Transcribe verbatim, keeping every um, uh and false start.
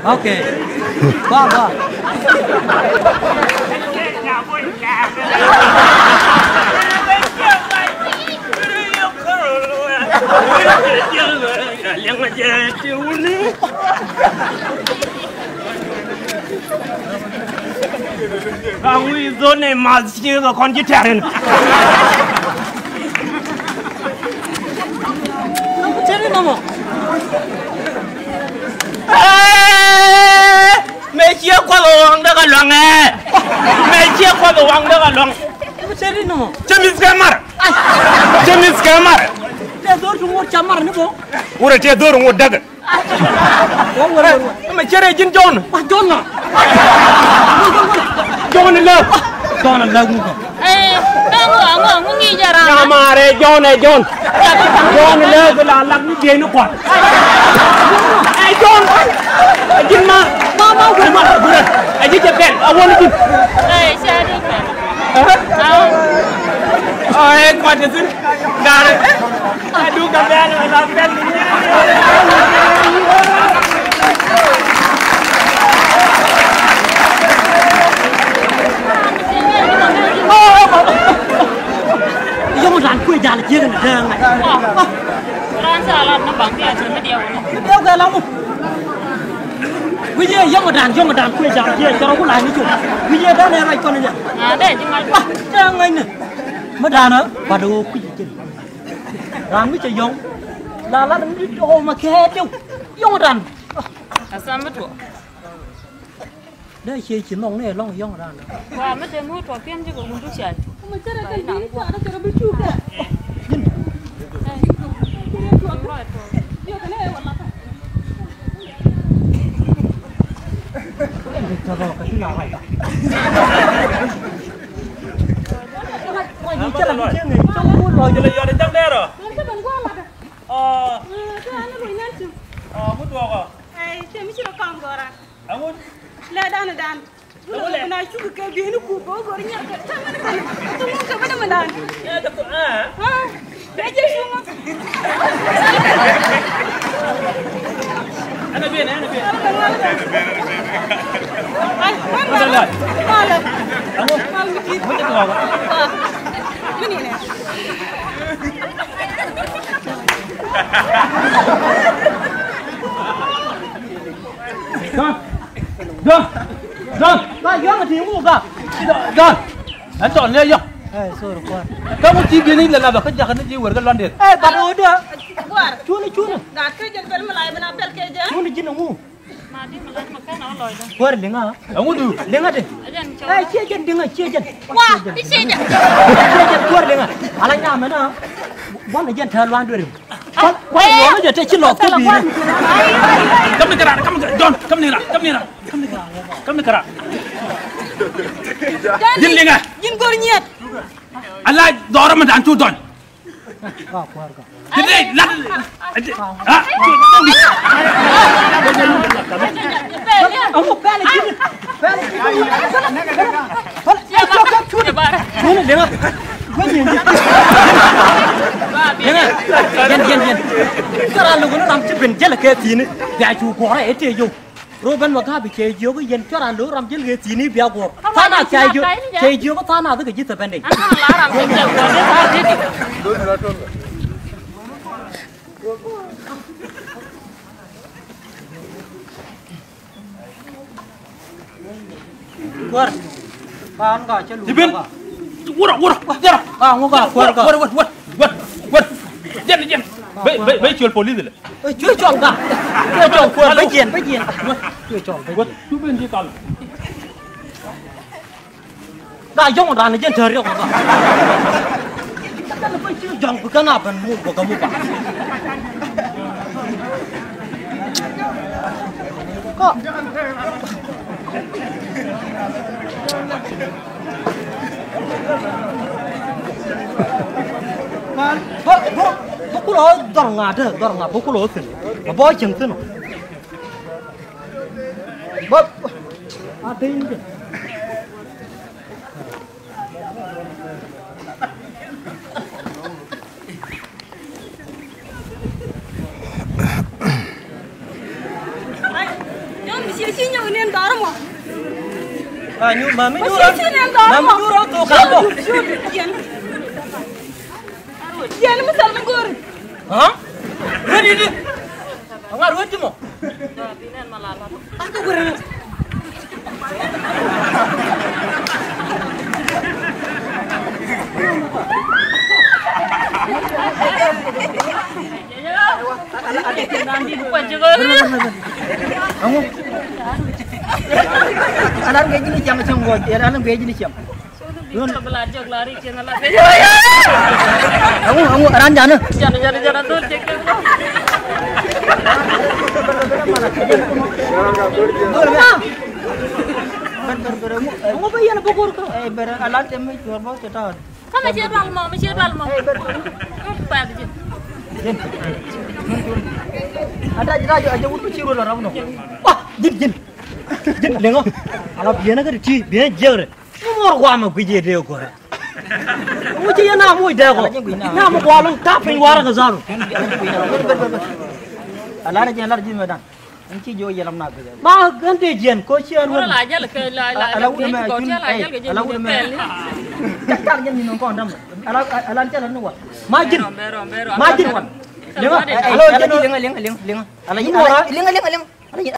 Okay. Bye, bye. Ka ŋui̱ dhon ɛ math ciek kɛ kɔn ci tɛ̈r in. Tɛ̈r in nɔmɔ. Ɛɛ, mëë ciek kuɔth ɛ waŋdä kɛ luaŋ ɛ. Mëë ciek kuɔth ɛ waŋdä kɛ luaŋ. Tɛ̈r in nɔmɔ. Cä mi̱th kɛ mar. Ai. Cä mi̱th kɛ mar. Tɛ dhor ti ŋot ca mar ni bɔ. Wurɛ tɛ dhor ŋot däkɛ. Wä, wä, wä, wä. Mɛ cɛ rɛ ji̱n Jɔ̱ɔ̱n. Wä Jɔ̱ɔ̱n ŋa? Jɔ̱ɔ̱n lɛ. Jɔ̱ɔ̱n lɛ ŋu kɔ. Ɛɛ, ŋu, ŋu, ŋu ŋi̱i̱c ɛ ram. Nyamaarɛ Jɔ̱ɔ̱n ɛ Jɔ̱ɔ̱n. Jɔ̱ɔ̱n lɛ bi la lak ni biey ni kuat. Ɛ Jɔ̱ɔ̱n. Ɛ ji̱n ma. Ma, ma, wä, ma, wä. Ɛ ji̱ cɛ pɛl. Ɛ wä ni ji̱n. Ɛɛ, cɛ di pɛl. Ɛ? Ɛ. Ɔ, ɛ kuat ti thi̱n. Ɛ, yɔ̱ŋ dan kuec jal jiäk ni dääŋ. Ran sa lat ni baŋ diɛ ti mi diɛ wuni. Mi diɛ wuni la mu. Wi̱i̱ yɛ yɔ̱ŋ dan, yɔ̱ŋ dan kuec jal jiäk, jɔrɔ ku la ni cu. Wi̱i̱ yɛ dan ɛ rac kɔn ni jɛ. Ŋa dee ji̱ ŋa̱c. Wah, dee ŋa̱c ni. Mi dan ɛ bat ɛ ɣöö kui̱c ji̱. Raan mi cɛ yɔ̱ŋ la lat mi di dɔɔk ma kɛɛt diw yɔ̱ŋ dan. Asam mi tuɔɔk. Dee cie ci nhɔk ni ɛlɔ̱ŋ yɔ̱ŋ dan. Wa mi te mi tuɔɔk piɛn ji̱ kɛ wun du cia. Ji̱n. Lɛ dan dan. Bula bina cuk kɛ bi̱i̱ni ku bä gor nyɛr kɛ ta̱mɛn kɛ ta̱mɛn kɛ bä dämɛ dan. Ɛ jɛ cuŋä. Ana bien, ana bien. Ay, mal, mal. Mal. Mal mi kit. Mal mi kit. Mini ne. Dɔn. Dɔn. Dɔn. Dɔn. Dɔn. Dɔn. Ɛn tɔn lɛ yɔ. Ɛ, sorry, kuar. Kä ŋu ti bieni lɛ laba kä jakä ni ti wer kä lɔndet. Ɛ, bat ɣöö dua. Kuar. Cuni, cuni. Gat kä jɛn pɛl mi la yɛ bi na pɛl kɛ jɛ. Cuni ji̱n ŋu. Kuar liŋa. Ɛŋu du. Liŋa de. Ɛ, ciɛ jɛn diŋa, ciɛ jɛn. Wa, i̱ ciɛ jɛn. Ciɛ jɛn kuar liŋa. Ala nyamɛ na. Buɔn jɛn tɛ̈ luaŋ duer. Kuan, kuan, yɔɔl jɛ te ci lɔth kä bi̱i̱ni. Kam ni kɛ ran, kam ni kɛ, John, kam ni ran, kam ni ran, kam ni kɛ ran, kam ni kɛ ran. Ji̱n liŋɛ. Ji̱n go̱r nyiet. Ala dhɔrä mi da̱ŋ cu dhɔny. Ti dee lat. Ah. Cuni liŋa. Gua̱n yɛn. Liŋa. Yɛn, yɛn, yɛn. Cɔra lo̱k ni ram ci ben jälɛ kɛ thi̱i̱ni. Bia cu guɔrɛ ɛ tëë yio̱w. Ruben Mugabe cɛ jiök yɛn cɔra lo̱k ram jälɛ kɛ thi̱i̱ni bia guɔr. Tha̱a̱ŋ nath cɛ jiök, cɛ jiök tha̱a̱ŋ nath kɛ ji̱ thɛpɛn dee. Kuäär. Kaa ŋuka cä luk. Ibin. Wurɔ, wurɔ, wurɔ. Kaa ŋuka kuäär kä. Wurɔ, wurɔ, wurɔ, wurɔ. Jɛn, jɛn. Bɛ, bɛ, bɛ cɔl polis lɛ. Ɛ, cuɛ cɔl kä. Cuɛ cɔl kuäär, bɛ jiɛn, bɛ jiɛn. Cuɛ cɔl, bɛ jiɛn. Cu ben ji̱ kal. Gaa jɔ̱ŋ dan jɛn tɛr yɔk gaa. Jɔ̱ŋ bi kɛn a ben muk bä kä muk ba. Kɔ. Bä, bä, bä kulɔ dhɔr ŋa̱ dee, dhɔr ŋa̱ bä kulɔ thi̱n. Bä bä cieŋ thi̱n ɔ. Bä, a dee in jɛ. Ci nyɔk ni ɛn dhɔr mɔ. A nyu mami nyuur. Ci nyɔk ni ɛn dhɔr mɔ. Mami nyuur ɔ thok a bɔ. Jiɛn. Jiɛn mi thal mi go̱o̱ri. Ha? Ruet di di. Aŋa ruet di mɔ. Ak wurɛ. Aŋu. Alar guic ji̱n i̱ ciam, ciam guɔc, alar guic ji̱n i̱ ciam. Aŋu, aŋu, aran janä. Aŋu bä yɛn bä go̱r kä. Ɛ, ber alar tɛm mi cuɔr bä cɛ ta̱a̱. Kä mi ciɛ dual mɔ, mi ciɛ dual mɔ. Ɛ, ber. Kuɛth ji̱. Ji̱n. Ada ji̱, ada ji̱, a jɛ wut mi ci ruɔl a rɔm nɔ. Wa, ji̱n, ji̱n. Ji̱n liŋä. Ala biɛnä kä ti ti biɛn jiɛk rɛ. Ni muɔr guamɛ guic yɛ dee gɔrɛ. Ŋu ci yɛ nam muc dee kɔ. Nam gualɔ ta piny warɛ kɛ zaru. Ala na jiɛn lar ji̱ mɛ dan. Ɛn ci jiɔ yɛlɛm na guic. Ma gän dee jiɛn kɔ ci ɛn wä. Ala wut mɛ. Ala wut mɛ. Car jɛn ni nɔn kɔn dam. Ala, ala cɛ la ni wa. Ma ji̱n. Ma ji̱n. Liŋä. Ala ji̱n. Liŋä, liŋä, liŋä. Ala ji̱n. Liŋä, liŋä, liŋä. Ala ji̱n.